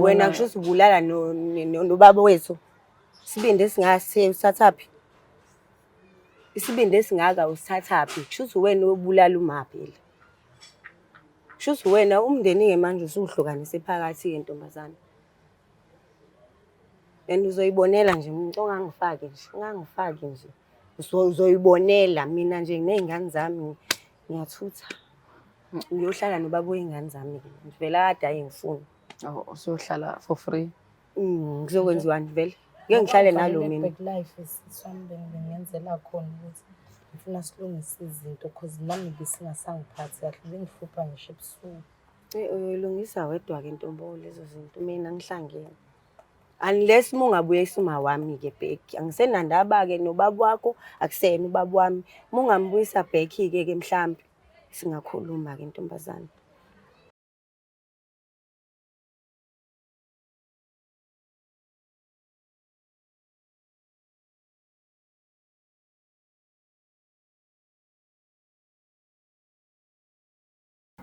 Wena kusho ukuthi ubulala nobaba wethu. Isibindi esingaka usithathaphi? Isibindi esingaka usithathaphi? Kusho ukuthi uwena obulala uma phela. Kusho ukuthi uwena umndeni-ke manje usuwuhlukanise phakathi-ke ntombazane. And uzoyibonela nje umuntu ongangifaki nje, ungangifaki nje. Uzoyibonela mina nje ney'ngane zami ngiyathutha. Ngiyohlala nobaba wey'ngane zami-ke. Ngivela kade aye ngifuna. Oh, usuyohlala for free. Ngizokwenziwani vele? Ngeke ngihlale nalo mina. Back life sisi wami bengenzela khona ukuthi ngifuna silungise izinto cause nami besingasangiphathi kahle bengihlupha ngisho ebusuku. Uyoyilungisa wedwa-ke ntombo lezo zinto mina ngihlangene. Unless uma ungabuyisa uma wami-ke back. Angisenandaba-ke nobaba wakho, akusena ubaba wami. Uma ungambuyisa back-ke ke mhlampe singakhuluma-ke ntombazane.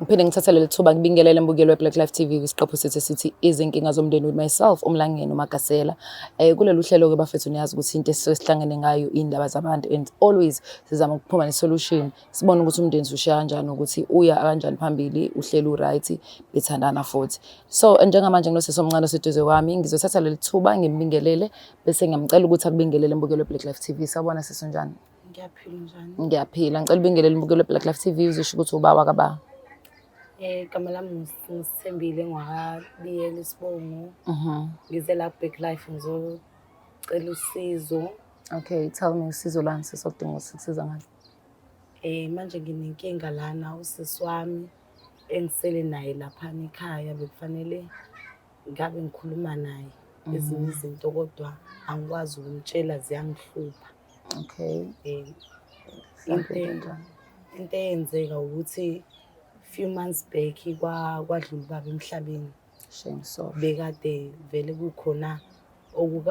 Ngiphinde ngithathe leli thuba ngibingelele mbukeli we-Black Life TV kwisiqephu sethu esithi izinkinga zomndeni with myself uMlangeni uMagasela. Kulolu hlelo-ke bafethu niyazi ukuthi into esisuke sihlangene ngayo iy'ndaba zabantu and always sizama ukuphuma ne-solution sibone ukuthi umndeni ushiya kanjani ukuthi uya kanjani phambili uhleli u-right bethandana futhi. So njengamanje nginosisi omncane oseduze kwami ngizothatha leli thuba ngimbingelele bese ngiyamcela ukuthi akubingelele mbukeli we-Black Life TV. Sawubona sisi, unjani? Ngiyaphila, njani? Ngiyaphila. Ngicela ubingelele umbukeli we-Black Life TV uzisho ukuthi ubawa kababa. Igama lami nguSithembile ngwakabiyela isibongo. Ngize la Black Life ngizocela usizo. Okay, tell me usizo lani sisi okudinga ukuthi sikusiza ngalo. Manje nginenkinga lana usisi wami engisele naye laphana ekhaya bekufanele ngabe ngikhuluma naye ezinye izinto kodwa angikwazi ukumtshela ziyangihlupha. Okay. Mhlawumbe kanjani? Into eyenzeka ukuthi few months back kwadlula ubaba emhlabeni. Shame, sorry. Bekade vele kukhona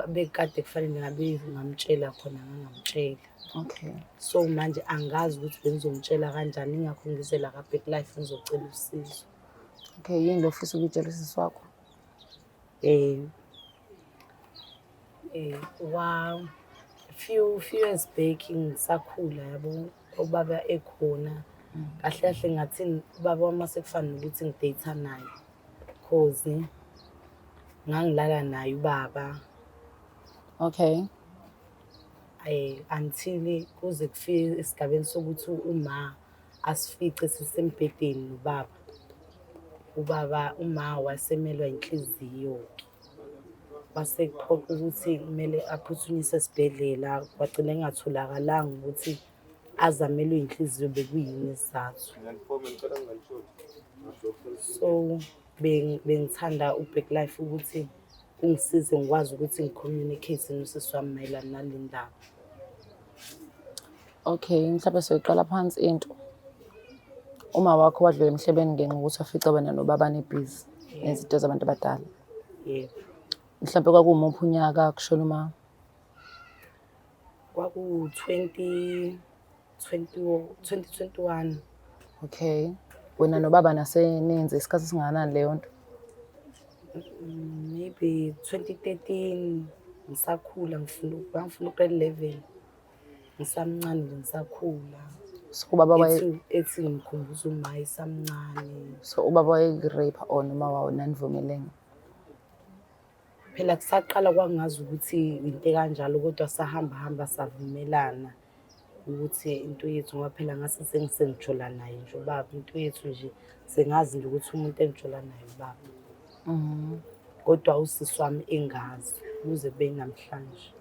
bekade kufanele ngabe ngamtshela khona ngangamtshela. Okay. So manje angazi ukuthi bengizomtshela kanjani ingakho ngize la ka-Black Life ngizocela usizo. Okay, yini lo ofisa ukuyitshela usisi wakho? Wa few years back ngisakhula yabo ubaba ekhona kahle kahle ngathi ubaba wami sekufana nokuthi ngidate naye cause ngangilala naye ubaba. Okay. Until kuze kufike esigabeni sokuthi uma asifice sisembhedeni nobaba. Ubaba uma wasemelwa inhliziyo. Kwase kuphoqa ukuthi kumele aphuthunyiswe esibhedlela kwagcina engatholakalanga ukuthi azamelwe inhliziyo bekuyini isizathu. So bengithanda u-Black Life ukuthi ungisize ngikwazi ukuthi ngicommunicate nosisi wami mayelana nale ndaba. Okay, mhlawumbe soyiqala phansi into. Uma wakho wadlula emhlabeni ngenxa yokuthi wafica wena nobaba nibhizi nezinto zabantu abadala. Yebo. Mhlawumbe kwakuwumuphi unyaka kushona uma? Kwaku 2021. Okay. Wena nobaba nasenenze isikhathi esingakanani leyo nto? Maybe 2013 ngisakhula ngifunda ugrade 11. Ngisamncane nje ngisakhula. So ubaba Ethi ngikhumbuza uma isamncane. So ubaba wayekurape or noma wawo nanivumelene? Phela kusaqala kwangazi ukuthi into kanjalo kodwa sahamba hamba savumelana ukuthi into yethu ngoba phela ngase sengijola naye nje ubaba into yethu nje sengazi nje ukuthi umuntu engijola naye ubaba. Kodwa usisi wami engazi kuze kube namhlanje.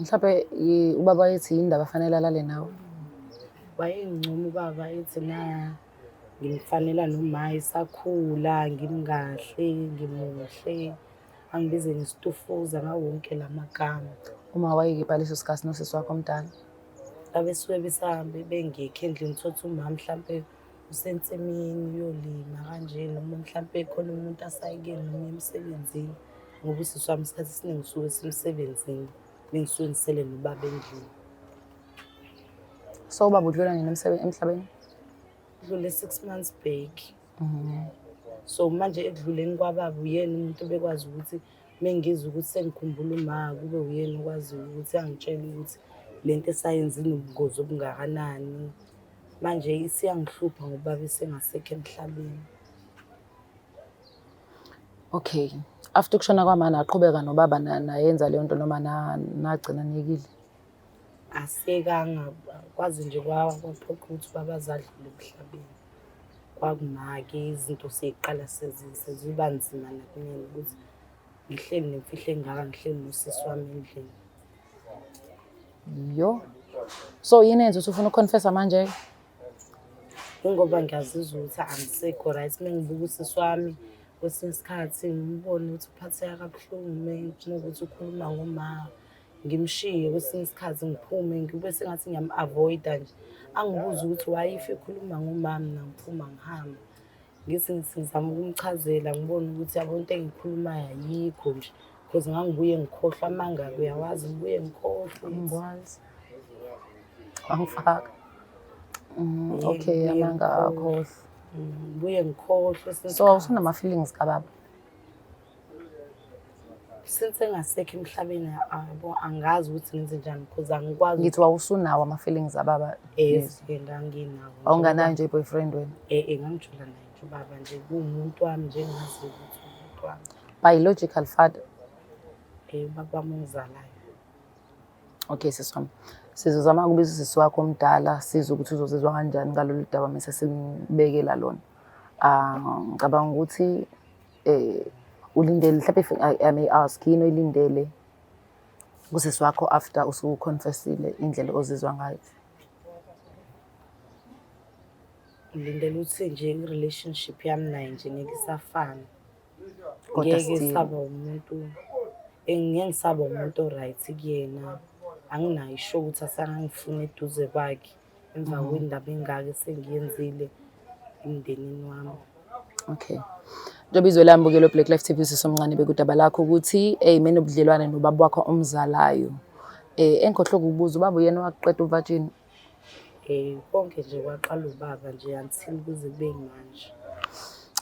Mhlawumbe ubaba wayethi yini indaba afanele alale nawe? Wayengincoma ubaba ethi na ngimfanela noma isakhula ngimkahle ngimuhle angibize ngesitufuza ngawo wonke la magama. Uma wayekephi leso sikhathi nosisi wakho omdala? Babesuke besahambe bengekho endlini uthole umama mhlampe usensimini uyolima kanje noma mhlampe khona umuntu asayikele noma emsebenzini ngoba usisi wami isikhathi esiningi usuke esemsebenzini bengisuke ngisele nobaba endlini. So ubaba udlula nini emhlabeni? Udlule 6 months back. So manje ekudluleni kwababa uyena umuntu obekwazi ukuthi mengizwa ukuthi sengikhumbula uma, kube uyena okwaziyo ukuthi angitshele ukuthi lento esayenza inobungozi obungakanani. Manje isiyangihlupha ngoba ubaba esengasekho emhlabeni. Okay. After ukushona kwama naqhubeka nobaba nayenza leyo nto noma nagcina niyekile? Asekanga kwaze nje kwaphoqa ukuthi ubaba azadlule emhlabeni. Kwakumake izinto sey'qala seziba nzima nakumina ukuthi ngihleli nemfihlo engaka, ngihleli nosisi wami endlini. Yo. So yini enza ukuthi ufuna ukuconfessa manje? Ingoba ngiyazizwa ukuthi angisekho right uma ngibuka usisi wami kwesinye isikhathi ngibone ukuthi uphatheka kabuhlungu uma ukuthi ukhuluma ngoma, ngimshiye kwesinye isikhathi ngiphume ngibe sengathi ngiyam-avoid-a nje. Angibuze ukuthi why if ekhuluma ngomama mina ngiphuma ngihamba. Ngithi ngithi ngizama ukumchazela ngibone ukuthi yabo into engiyikhulumayo ayikho nje because ngangibuye ngikhohlwa amanga-ke uyawazi, ngibuye ngikhohlwe. Angikwazi. Angifaka. Okay, amanga akhohlwa. Ngibuye ngikhohlwe. So awusunama-feelings kababa? Since engasekho emhlabeni yabo angazi ukuthi ngenze njani because angikwazi. Ngithi wawusunawo ama-feelings ababa? Yes, nganginawo. Awunganayo nje i-boyfriend wena? Eh, ngangijola naye nje ubaba nje, kuwumuntu wami nje engaziyo ukuthi umuntu wami. Biological father? Eh, ubaba wami ongizalayo. Okay, sisi wami. Sizozama ukubiza usisi wakho omdala sizwe ukuthi uzozizwa kanjani ngalolu daba mese simbekela lona. Ah, ngicabanga ukuthi ulindele mhlawumbe, if I may ask, yini oyilindele kusisi wakho after usuconfessile indlela ozizwa ngayo? Ngilindele ukuthi nje i-relationship yami naye nje ngeke isafana. Kodwa Ngeke still. saba umuntu, ngeke ngisaba umuntu o-right kuyena. Anginayo isho ukuthi asangangifuni eduze kwakhe emva kwendaba engaka esengiyenzile emndenini wami. Okay. Njengoba izwe lami bukelo Black Life TV, sisomncane bekudaba lakho ukuthi hey mina ubudlelwane nobaba wakho omzalayo. Engikhohlwe ukubuza, ubaba uyena waqeda uvatshini? Konke nje kwaqala ubaba nje until kuze kube manje.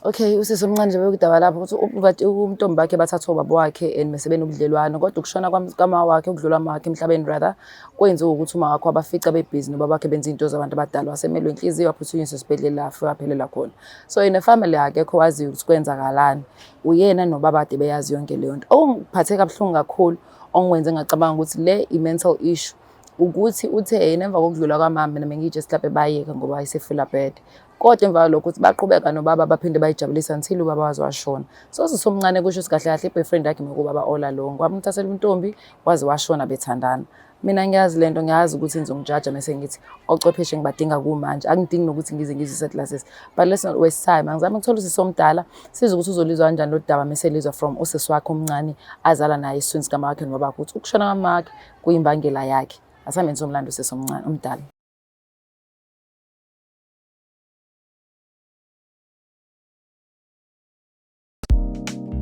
Okay, usisi omncane nje bekudaba lapho ukuthi umntombi bakhe bathatha ubaba wakhe and bese benobudlelwano, kodwa ukushona kama wakhe, ukudlula kwama wakhe emhlabeni rather, kwenziwa ukuthi uma wakho abafica bebhizi nobaba wakhe benza into zabantu abadala, wasemelwe inhliziyo, waphuthunyiswa esibhedlela, afika waphelela khona. So in a family akekho waziyo ukuthi kwenzakalani, uyena nobaba kade beyazi yonke leyo nto. Okungiphathe kabuhlungu kakhulu, ongikwenze ngacabanga ukuthi le i-mental issue, ukuthi uthe yena emva kokudlula kwamama, mina bengiyitshe mhlawumbe bayeka ngoba wayesefila bad, kodwa emva kwalokho ukuthi baqhubeka nobaba baphinde bayijabulisa until ubaba waze washona. So sisi omncane kusho ukuthi kahle kahle i-boyfriend yakhe ngokubaba all along, wamthathela intombi waze washona bethandana. Mina ngiyazi lento, ngiyazi ukuthi nizongijaja mese ngithi ochwepheshe ngibadinga kumanje, angidingi nokuthi ngize ngizise classes, but let's not waste time. Angizame ukuthola usisi omdala sizwe ukuthi uzolizwa kanjani lo daba mese lizwa from usisi wakhe omncane azala naye esiswini sikama wakhe nobaba wakhe, ukuthi ukushona kwamama wakhe kuyimbangela yakhe. Asambe nisomlando usisi omncane omdala.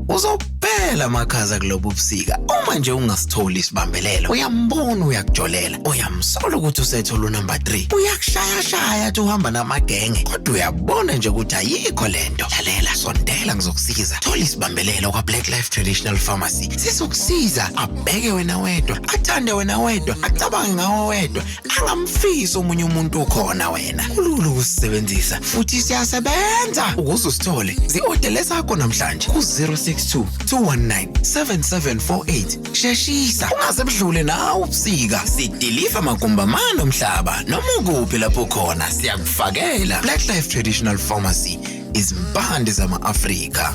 Uzophela amakhaza kulobu busika uma nje ungasitholi isibambelelo. Uyambona uyakujolela, uyamsola ukuthi usethola unumber 3, uyakushayashaya athi uhamba namagenge, kodwa uyabona nje ukuthi ayikho lento. Lalela, sondela ngizokusiza. Thola isibambelelo kwa-Black Life Traditional Pharmacy, sizokusiza. Abheke wena wedwa, athande wena wedwa, acabange ngawe wedwa, angamfisi omunye umuntu ukhona wena. Kulula ukusisebenzisa futhi siyasebenza. Ukuze usithole, zi-odele sakho namhlanje ku-062 219 7748. Sheshisa ungaze budlule nawe ubusika. Sidiliva magumbamane omhlaba noma ukuphi lapho khona, siyakufakela. Black Life Traditional Pharmacy, izimpande zama-Afrika.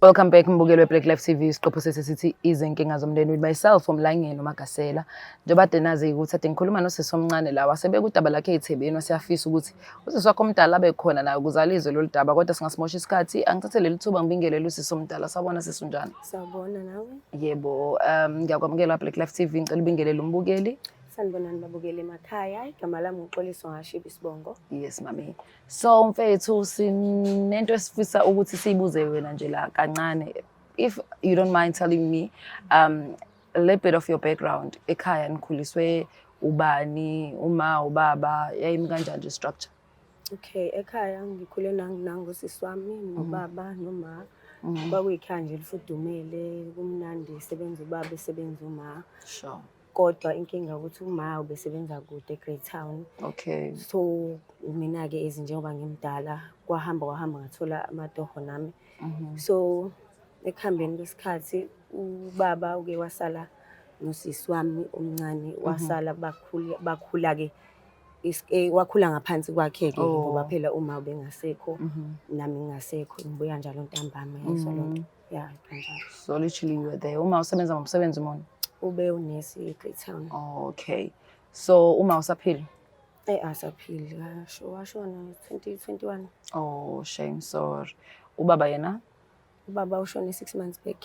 Welcome back mbukelo we-Black Life TV, isiqephu sethu sithi izinkinga zomndeni with myself uMlangeni uMagasela. Njengoba kade nazi ukuthi ade ngikhuluma nosisi omncane la wasebeka udaba lakhe ey'thebeni, waseyafisa ukuthi usisi wakho omdala abe khona naye ukuze alizwe lolu daba, kodwa singasimosha isikhathi. Angithathe leli thuba ngibingelele usisi omdala. Sawubona sisi, unjani? Sawubona nawe. Yebo, ngiyakwamukela Black Life TV, ngicela ubingelele umbukeli. Sanibonani babukeli emakhaya. Igama lami uXoliswa Ngashiba isibongo. Yes mami. So mfethu, sinento esifisa ukuthi siyibuze wena nje la kancane. If you don't mind telling me a little bit of your background. Ekhaya nikhuliswe ubani, uma ubaba, yayimi kanjani nje structure? Okay, ekhaya ngikhule nangosisi wami nobaba noma. Kwakuyikhaya nje elifudumele, kumnandi, esebenza ubaba, esebenza uma. Kodwa inkinga ukuthi uma ubesebenza kude eGreytown. So mina-ke as njengoba ngimdala, kwahamba kwahamba ngathola amatoho nami. So ekuhambeni kwesikhathi ubaba uke wasala nosisi wami omncane, wasala bakhula bakhula-ke wakhula ngaphansi kwakhe-ke ngoba phela uma ubengasekho nami ngingasekho, ngibuya njalo ntambama, yayizwa loo nto. Ya, kanjalo. So literally you were there. Uma usebenza ngomsebenzi muni? Ube unesi eGreytown. Okay. So uma usaphila? Asaphili, washona 2021. Oh, shame, sorry. Ubaba yena? Ubaba ushone 6 months back.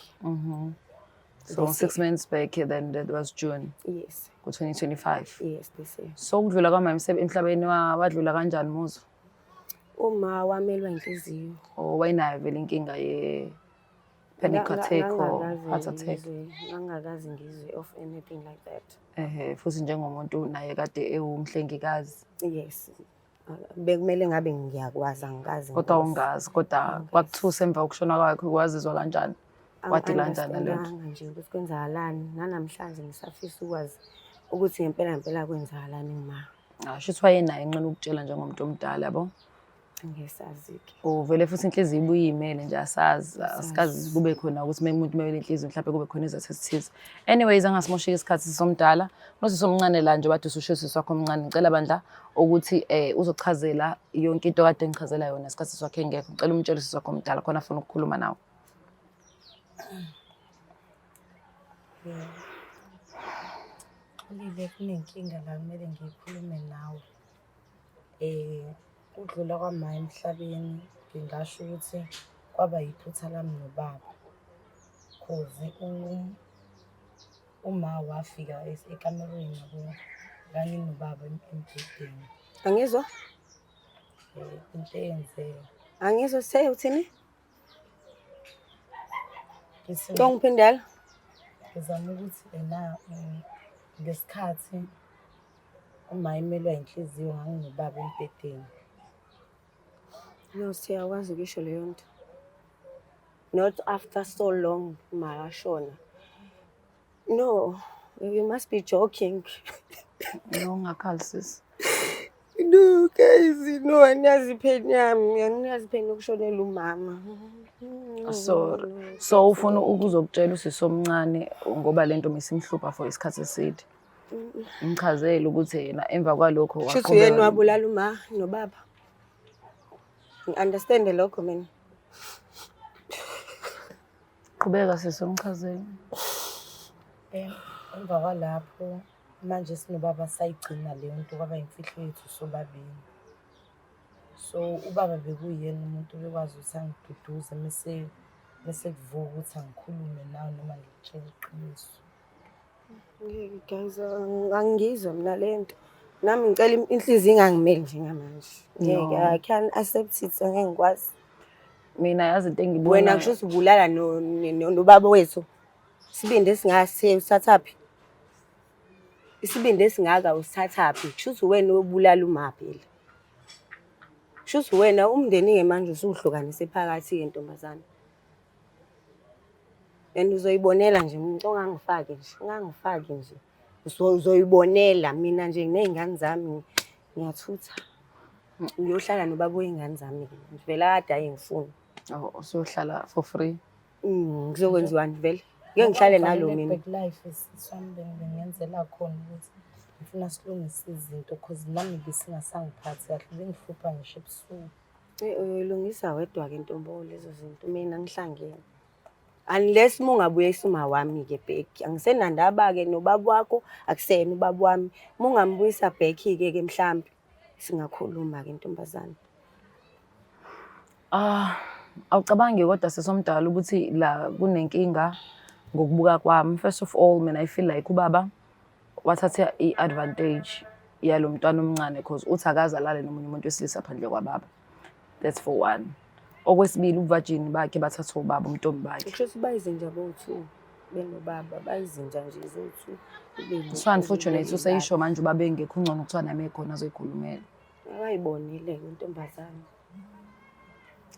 So This 6 year. months back, then that was June. Yes. Ku 2025. Yes, this year. So ukudlula kwama emhlabeni wadlula kanjani Muzo? Uma wamelwa inhliziyo. Oh, wayenayo vele inkinga ye panic attack or heart attack. Ngangakaze ngizwe of anything like that. Futhi njengomuntu naye kade ewumhlengikazi. Yes. Bekumele ngabe ngiyakwazi, angikaze Kodwa ngikwazi. ungazi, kodwa kwakuthusa emva kokushona kwakhe, wazizwa kanjani? Wadila kanjani naleyo nto? Angi-understandanga nje ukuthi kwenzakalani. Nanamhlanje ngisafisa ukwazi ukuthi ngempela ngempela kwenzakalani kuma. Shuthi wayenayo inqena ukutshela njengomuntu omdala, yabo? Angisazi-ke. Uvele futhi inhliziyo ibuye imele nje, asazi, asikazi kube khona ukuthi uma umuntu umele inhliziyo mhlawumbe kube khona izathu ezithize. Anyways, angasimosheki isikhathi sisomdala. Nosisi omncane la nje wathi ususho usisi wakho omncane, ngicela bandla ukuthi uzochazela yonke into kade ngichazela yona isikhathi sisi wakhe engekho. Ngicela umtshele usisi wakho omdala khona afuna ukukhuluma nawe. Xolile, kunenkinga la kumele ngikhulume nawe. Ukudlula kwama emhlabeni ngingasho ukuthi kwaba yiphutha lami nobaba. Cause uma wafika ekamerweni yabo kanye nobaba embhedeni. Angizwa? Into eyenzeka. Angizwa, say uthini? Ngiphindela. Ngizama ukuthi ena ngesikhathi uma imelwa inhliziyo nganginobaba embhedeni. No, siyakwazi ukusho leyo nto. Not after so long makashona. No, you must be joking. No, ungakhali sis. No, guys, no, angiyazi pain yami, angiyazi pain yokushonela umama. Sorry. So ufuna ukuzokutshela usisi omncane ngoba lento misimhlupha for isikhathi eside. Ngichazele ukuthi yena emva kwalokho Shuthi waqhubeka uyena wabulala uma nobaba. Ngi-understand lokho mina. Qhubeka sisi umchazele. Emva kwalapho manje sinobaba sayigcina leyo nto kwaba imfihlo yethu sobabili. So ubaba bekuyena umuntu obekwazi ukuthi angiduduze mese kuvuka ukuthi angikhulume nawe noma ngikutshele iqiniso. Ngeke guys, angizwa mina le nto. Nami ngicela inhliziyo ingangimeli njengamanje. Ngeke, I can't accept it, angeke ngikwazi. Mina yazi into engibona. Wena kusho ukuthi ubulala nobaba wethu. Isibindi esingaka usithathaphi? Isibindi esingaka usithathaphi? Kusho ukuthi wena obulala uma phela. Kusho ukuthi wena umndeni-ke manje usuwuhlukanise phakathi-ke ntombazane. And uzoyibonela nje umuntu ongangifaki nje, ungangifaki nje. Uzoyibonela mina nje ney'ngane zami ngiyathutha. Ngiyohlala nobaba wey'ngane zami-ke. Ngivela kade aye ngifuna. Oh, usuyohlala for free? Ngizokwenziwani vele? Ngeke ngihlale nalo mina. Black Life sisi wami bengenzela khona ukuthi ngifuna silungise izinto cause nami besingasangiphathi kahle, bengihlupha ngisho ebusuku. Uyoyilungisa wedwa-ke ntombo lezo zinto, mina ngihlangene. Unless uma ungabuyisa uma wami-ke back. Angisenandaba-ke nobaba wakho, akusena ubaba wami. Uma ungambuyisa back-ke ke mhlampe singakhuluma-ke ntombazane. Awucabangi kodwa sisomdala ukuthi la kunenkinga ngokubuka kwami. First of all, mina I feel like ubaba wathatha i-advantage yalo mntwana omncane because uthi akaze alale nomunye umuntu wesilisa phandle kwababa. That's for one. Okwesibili, ubu-virgin bakhe bathathwa ubaba, umntombi bakhe. Kusho ukuthi bayizinja bowu-two benobaba, bayizinja nje zowu-two. So unfortunate useyisho manje ubaba engekho, ungcono kuthiwa nami ekhona azoyikhulumela. Akayibonile-ke intombazane.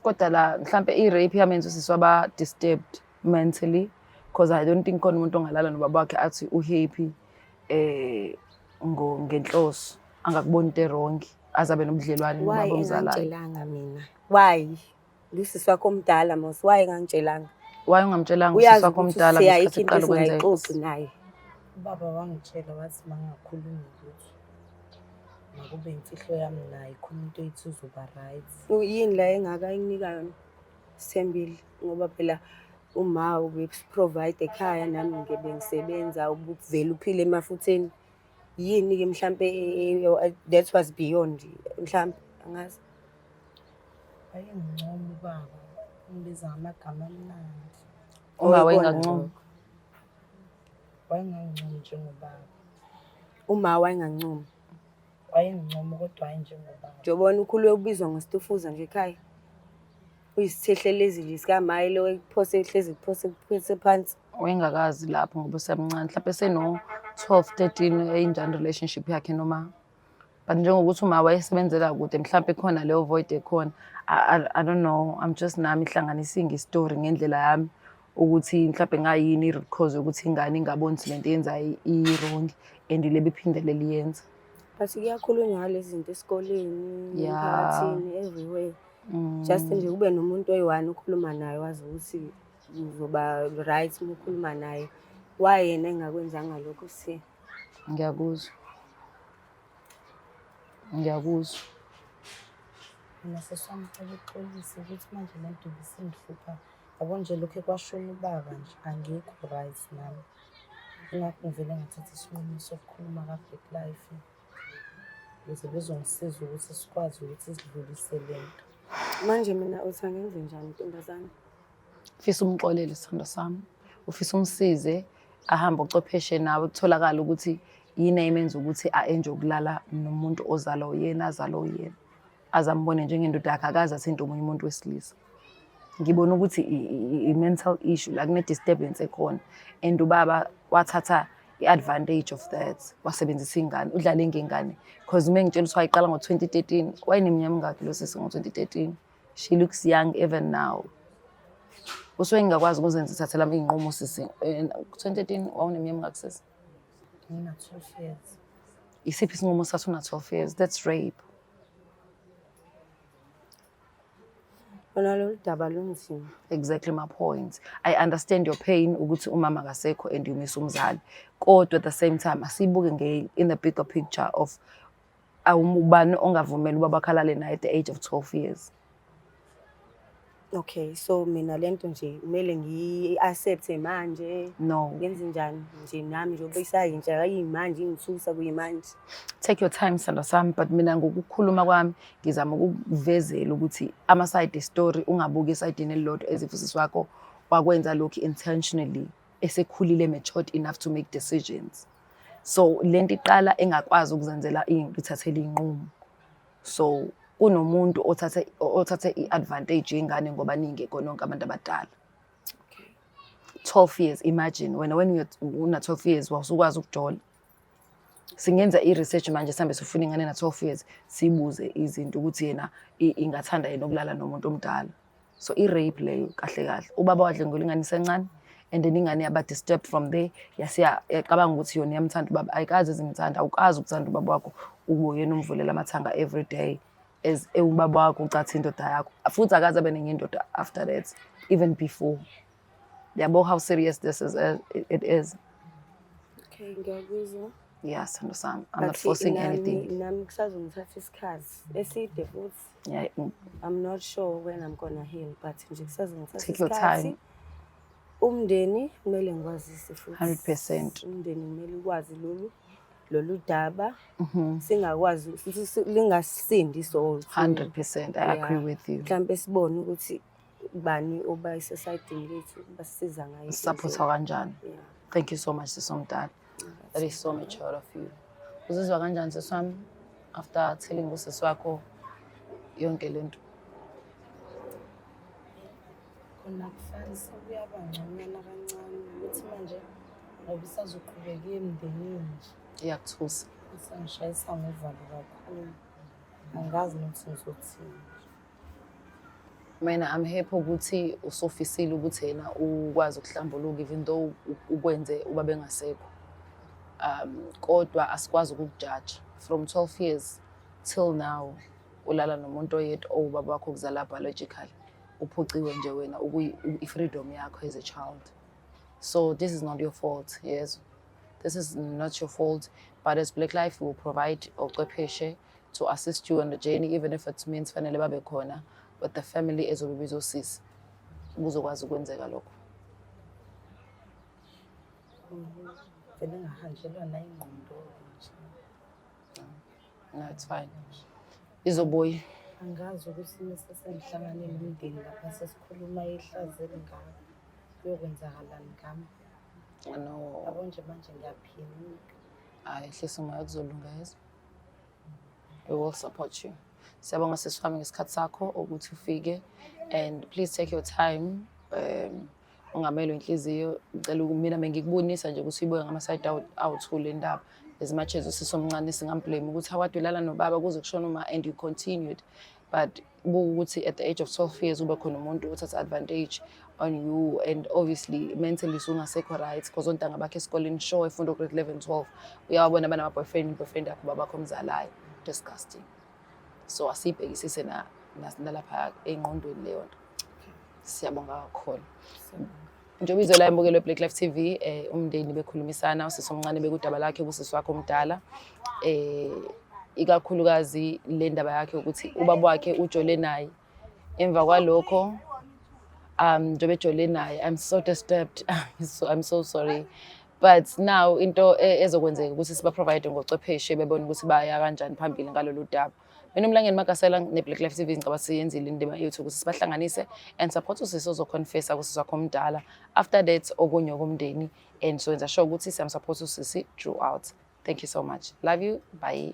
Kodwa la mhlampe i-rape yamenza usisi waba disturbed mentally, because I don't think khona umuntu ongalala nobaba wakhe athi u-happy ngenhloso, angakuboni into e-wrong, azabe nobudlelwane Why nobaba omzalayo. engangitshelanga mina? Why? Ngusisi wakho omdala mos, why engangitshelanga? Why ungamtshelanga usisi Uyazi wakho ukuthi omdala siyayikho ngesikhathi into kuqala kwenzeka? esingayixoxi naye. Ubaba wangitshela wathi mangingakhulumi lutho, makube imfihlo yami naye, khona into ethi uzoba right. Yini la engaka enginika yona Sithembile? Ngoba phela uma ubeprovide ekhaya, nami ngibe ngisebenza, ubuvele uphile emafutheni. Yini-ke mhlampe that was beyond mhlampe, angazi. Wayengincoma ubaba, ungibiza ngamagama amnandi. Uma Oyikona wayengancoma. lokho. Wayengangincomi njengobaba. Uma wayengancomi. Wayengincoma kodwa hhayi njengobaba. Njengoba ukhulu ubizwa ngositufuza nje ekhaya. Uyisithehlelezi nje sikamayi lo ekuphose hlezi kuphose kuphose phansi. Wayengakazi lapho ngoba usemncane, mhlawumbe seno 12 13 eyinjani relationship yakhe noma, but njengokuthi uma wayesebenzela kude mhlawumbe khona leyo void ekhona. I don't know, I'm just nami ihlanganisa story ngendlela yami ukuthi mhlawumbe ngayini i-root cause yokuthi ingane ingaboni ukuthi lento yenzayo i-wrong and le bephindele liyenza. But kuyakhulunywa ngalezi zinto esikoleni, emphakathini, everywhere. Just nje kube nomuntu oyi-one ukhuluma naye, wazi ukuthi uzoba right uma ukhuluma naye. Why yena engakwenzanga lokho si? Ngiyakuzwa. Ngiyakuzwa. Mina sisi wami ngicela uxolise ukuthi manje le nto ibisingihlupha. Yabo nje lokhu kwashona ubaba nje, angikho right nami. Ingakho ngivele ngathatha isinqumo sokukhuluma ka-Black Life, ukuze bezongisiza ukuthi sikwazi ukuthi sidlulise le nto. Manje mina uthi angenze njani ntombazane? Ufisa umxolele sithandwa sami. Ufisa umsize ahambe ucopheshe nawe, kutholakala ukuthi yini emenza ukuthi a-enjoy ukulala nomuntu ozalwa uyena, azalwa uyena. Azambone njengendoda yakhe, akaze athinte omunye umuntu wesilisa. Ngibona ukuthi i-mental issue la, kune-disturbance ekhona, and ubaba wathatha i-advantage of that, wasebenzisa ingane, udlale ngengane, because uma ngitshela ukuthi wayiqala ngo-2013, wayeneminyaka emingaki lo sisi ngo-2013? She looks young even now. Usuke ngingakwazi ukuzenza ithathela iy'nqumo sisi. 2013 wawuneminyaka emingaki sisi? Ngina-12 years. Isiphi isinqumo sathi una-12 years? That's rape. Lona lolu daba lunzima. Exactly my point. I understand your pain ukuthi umama akasekho and you miss umzali, kodwa at the same time asibuke in the bigger picture of awubani ongavumela ubaba akhalale naye at the age of 12 years. Okay, so mina lento nje kumele ngiyi-accept manje? No. Ngenze njani nje nami njengoba isayintsha kayimanje ingithusa kuyimanje? Take your time sithandwa sami, but mina ngokukhuluma kwami ngizama ukukuvezela ukuthi ama-side story, ungabuki esayidini elilodwa as if usisi wakho wakwenza lokhu intentionally, esekhulile, matured enough to make decisions. So lento iqala engakwazi ukuzenzela into, ithathele iy'nqumo. So kunomuntu othathe i-advantage yengane ngoba ningekho nonke abantu abadala. 12 years, imagine wena when una 12 years wawusukwazi ukujola. Singenza i-research manje, sihambe sifuna ingane na 12 years, sibuze izinto ukuthi yena ingathanda yena ukulala nomuntu omdala. So i-rape leyo kahle kahle. Ubaba wadlwengula ingane isencane and then ingane yaba disturbed from there, yasiya yacabanga ukuthi yona iyamthanda ubaba. Ayikaze izimthanda. Awukazi ukuthanda ubaba wakho ube uyena umvulela amathanga every day as ewubaba wakho, ucatha indoda yakho, futhi akaze abe nenye indoda after that, even before. Yabo how serious this is, it is. Okay, ngiyakuzwa. Yeah, sithando sami, I'm not But forcing anything. Nami kusazongithatha isikhathi eside futhi. I'm not sure when I'm gonna heal, but nje kusazongithatha Take your isikhathi. time. Umndeni kumele ngikwazise futhi. 100%. Umndeni kumele ukwazi lolu daba. Singakwazi lingasindi so. 100%, I agree with you. Mhlambe sibone ukuthi bani oba isesayidini lethu basisiza ngayo. Supporta kanjani. Yeah. Thank you so much sisi omdala. That is so mature of you. Uzizwa kanjani sisi wami after telling usisi wakho yonke lento? Khona kufani sekuyaba ngconywana kancane ukuthi manje ngoba isazoqhubeka emndenini nje. Iyakuthusa. Isangishayisa ngovalo kakhulu. Angazi nokuthi ngizothini. Mina, I'm happy ukuthi usofisile ukuthi yena ukwazi ukuhlambuluka, even though ukwenze uba bengasekho. Kodwa asikwazi ukukujaja. From 12 years till now ulala nomuntu oyedwa owubaba wakho okuzala biologically. Uphuciwe nje wena i-freedom yakho as a child. So this is not your fault, yes. This is not your fault, but as Black Life, we will provide ochwepheshe to assist you on the journey, even if it means fanele babe khona with the family ezobe bizosisi. Kuzokwazi ukwenzeka lokho. Vele ngahanjelwa nayingqondo nje. No, it's fine. Izobuya. Angazi ukuthi mese sengihlangane nomndeni lapha sesikhuluma ihlazo elingaka, kuyokwenzakalani ngami. No. Yabo nje manje ngiyaphenika. Hayi, hlisa umoya, kuzolunga, yezo. We will support you. Siyabonga, sisi wami, ngesikhathi sakho ukuthi ufike, and please take your time. Ungamelwe inhliziyo. Ngicela mina bengikubonisa nje ukuthi uyibuke ngama-side awu-two le ndaba. As much as usisi omncane singamblame ukuthi awade ulala nobaba kuze kushone uma and you continued, but buka ukuthi at the age of 12 years ube khona umuntu othatha advantage on you, and obviously mentally usungasekho right, because ontanga bakhe esikoleni, sure, efunda grade 11, 12, uyawabona banama-boyfriend, boyfriend yakho, babakho omzalayo. Disgusting. So asiyibhekisise nalapha engqondweni leyo nto. Siyabonga kakhulu. Njengoba izwe la embukelo Black Life TV, umndeni bekhulumisana, usisi omncane bekudaba lakhe kusisi wakhe omdala, ikakhulukazi le ndaba yakhe ukuthi ubaba wakhe ujole naye. Emva kwalokho, njengoba ejole naye, I'm so disturbed, so I'm so sorry, but now into ezokwenzeka ukuthi siba provide ngochwepheshe bebone ukuthi baya kanjani phambili ngalolu daba. Mina, uMlangeni Magasela ne-Black Life TV, ngicabanga siyenzile indima yethu ukuthi sibahlanganise and support usisi ozoconfessa kusisi wakho omdala. After that, okunye okomndeni, and so yenza sure ukuthi siyamsupport usisi throughout. Thank you so much, love you, bye.